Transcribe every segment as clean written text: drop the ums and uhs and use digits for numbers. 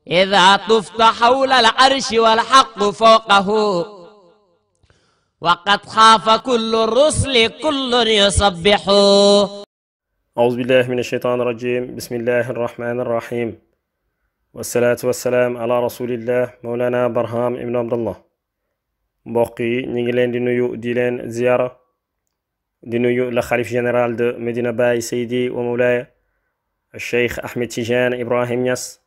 إذا طفت حول العرش والحق فوقه وقد خاف كل الرسل كل يسبح. أعوذ بالله من الشيطان الرجيم. بسم الله الرحمن الرحيم، والصلاة والسلام على رسول الله مولانا برهام ابن عبد الله. mbokk yi ñu ngi leen di nuyu di leen ziyaara di nuyu la xalif général de Medina Baye Seydi wa Mawlaya Cheikh Ahmed Tidiane Ibrahim Niass,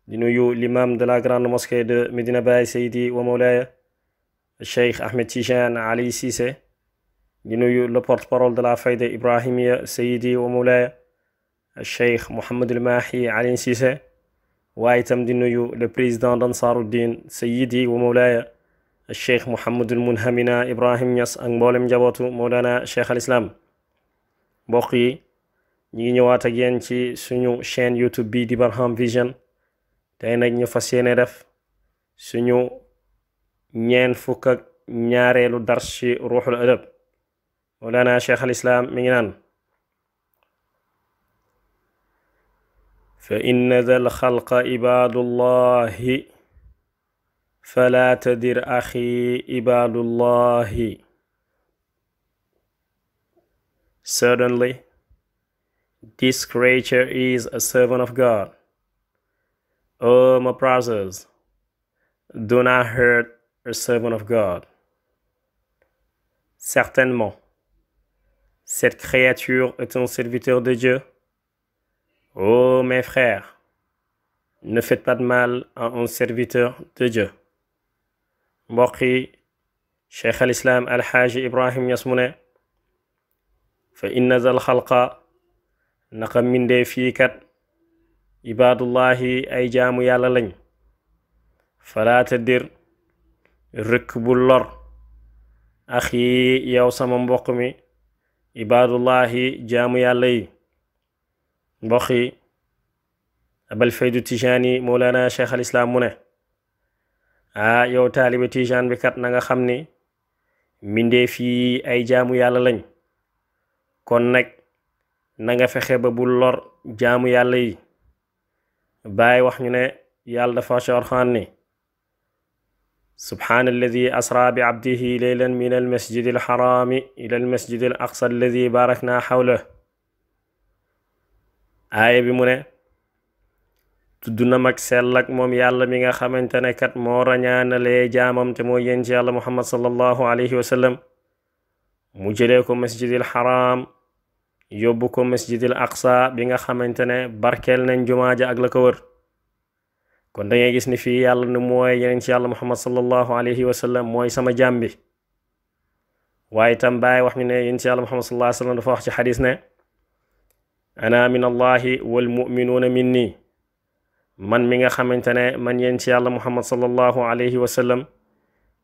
di nuyu l'imam de la grande mosquée de Medina Baye Seydi wa Mawlaya Cheikh Ahmed Tidiane Ali Cissé, di nuyu le porte-parole de la Fayda Ibrahimia Seydi wa Mawlaya Cheikh Mohammed El Mahi Ali Cissé, waaye itam di nuyu le président d'Ansaruddin Seydi wa Mawlaya Cheikh Mouhamadul Munhamina Ibrahim Niass ak mboolem njabootu Mawlana Cheikh al Islam. mbokk yi ñu ngi ñëwaat ak yéen ci suñu chaîne YouTube bi di Barham Vision. tey nag ñu fas yéene def suñu ñeen fukk ak ñaareelu dars ci ruuxul adab. Mawlana Cheikh al Islam mi ngi naan fa inna dal xalqa ibaadullahi فلا تدر أخي عباد الله. Certainly, this creature is a servant of God. O my brothers, do not hurt a servant of God. Certainement, cette créature est un serviteur de Dieu. Ô mes frères, ne faites pas de mal à un serviteur de Dieu. mbokk yi Cheikh al Islam alxaaji Ibrahim Niass mu ne fa inna zal xalqa naka mbindee fii kat ibaadullahi ay jaamu yàlla lañ. falaata dir rëkk bu lor axi yow sama mbokk mi ibaadullahi jaamu yàlla yi. mbokk yi abal faydu tijaani Mawlana Cheikh al Islam mu ne yow taalibe tijaan bi kat na nga xam ni mbindee fii ay jaamu yàlla lañ, kon nag na nga fexe ba bul lor jaamu yàlla yi. Baay wax ñu ne yàlla dafa ci Alxuraan ni subhaana alladi asra bi abdihi laylan min almasjidi alxaraami ila almasjidi al aqsa alladi barakna xawlah. aaya bi mu ne tudd na mag sell ak moom yàlla mi nga xamante ne kat moo rañaanalee jaamam te moo yéen ci yàlla muhammad sallallahu alayhi wa sallam mu jëlee ko masjidil haram yóbbu ko masjidil aqsa bi nga xamante ne barkeel nañ jumaa ja ak la ko wër. kon da ngay gis ni fii yàlla ne mooy yéen ci yàlla muhammad sallallahu alayhi wa sallam mooy sama jaam bi. waaye itam Baay wax ñu ne yéen ci yàlla muhammad sallallahu alayhi wa sallam dafa wax ci xadis ne ana min allahi wal muminuuna minni, man mi nga xamante ne man yéen ci yàlla muhammad sallallahu alayhi wa sallam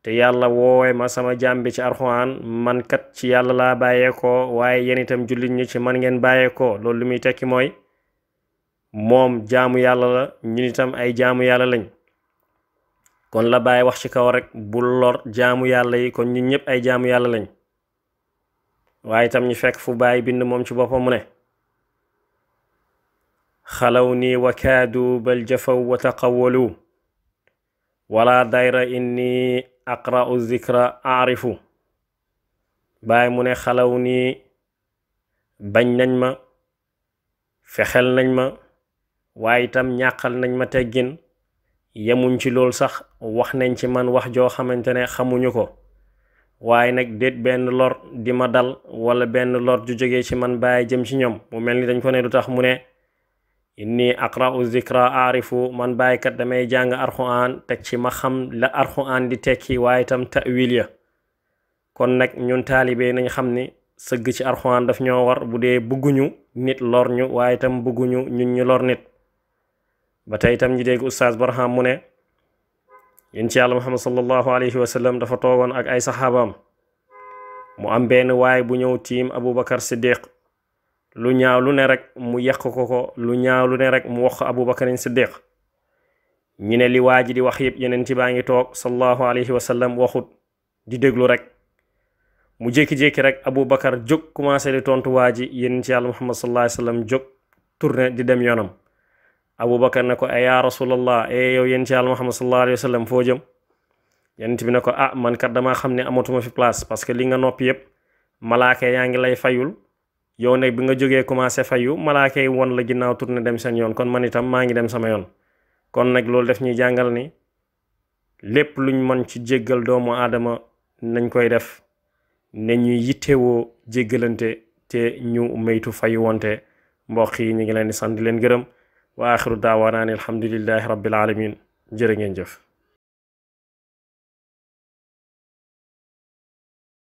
te yàlla woowe ma sama jaam bi ci Alxuraan, man kat ci yàlla laa bàyyeekoo waaye yéen itam jullit ñi ci man ngeen bàyyeekoo. loolu lu muy tekki mooy moom jaamu yàlla la, ñun itam ay jaamu yàlla lañ. kon la Baay wax ci kaw rek bul lor jaamu yàlla yi, kon ñun ñëpp ay jaamu yàlla lañ. waaye itam ñu fekk fu Baay bind moom ci boppam mu ne xalawni wa kaadu bal jafaw wa taqawalu wala dayra inni aqra'u zikra arifu. Baay mu ne xalaw nii bañ nañ ma, fexel nañ ma, waaye itam ñàqal nañ ma teggin. yemuñ ci lool sax wax nañ ci man wax joo xamante ne xamuñu ko. waaye nag déet benn lor di ma dal wala benn lor ju jógee ci man Baay jëm ci ñoom. mu mel ni dañ ko ne du tax mu ne inni aqra'u zikra arifu, man Baay kat damay jàng Alxuraan teg ci ma xam la Alxuraan di tekki waaye itam ta'wil ya. kon nag ñun taalibe nañ xam ni sëgg ci Alxuraan daf ñoo war bu dee bëgguñu nit lor ñu waaye itam bëgguñu ñun ñu lor nit. ba tey itam ñu dégg Oustaz Barham mu ne yéen ci yàlla Muhammad sallallahu alayhi wa sallam dafa toogoon ak ay saxaabaam, mu am benn waay bu ñëw tiim Aboubacar Siddiq. lu ñaaw lu ne rek mu yàq ko lu ñaaw lu ne rek mu wax Abubakarin Siddiq. ñu ne li waa ji di wax yëpp yeneen ci baa ngi toog sallallahu alayhi wa sallam waxut, di déglu rek. mu jékki-jékki rek Abubakar jóg commencé di tontu waa ji, yeneen ci yàlla Muhammad sallallahu alayhi wa sallam jóg tourné di dem yoonam. Abubakar ne ko ya rasulallah yow yéen ci Yàlla Muhammad sallallahu alayhi wa sallam foo jëm yonent bi ne ko man kat damaa xam ne amatuma fi place parce que li nga noppi yëpp malaaka yaa ngi lay fayul yow nag bi nga jógee commencé fayu malaaka yi won la ginnaaw tourné dem seen yoon kon man itam maa ngi dem sama yoon kon nag loolu def ñuy jàngal ni lépp luñ mën ci jéggal doomu aadama nañ koy def ne ñuy yittewoo jéggalante te ñu maytu fayu wonte mbokk yi ñu ngi leen di sant di leen gërëm wa axiru daawaana an alhamdulillahi rabbil alamin jërë ngeen jëf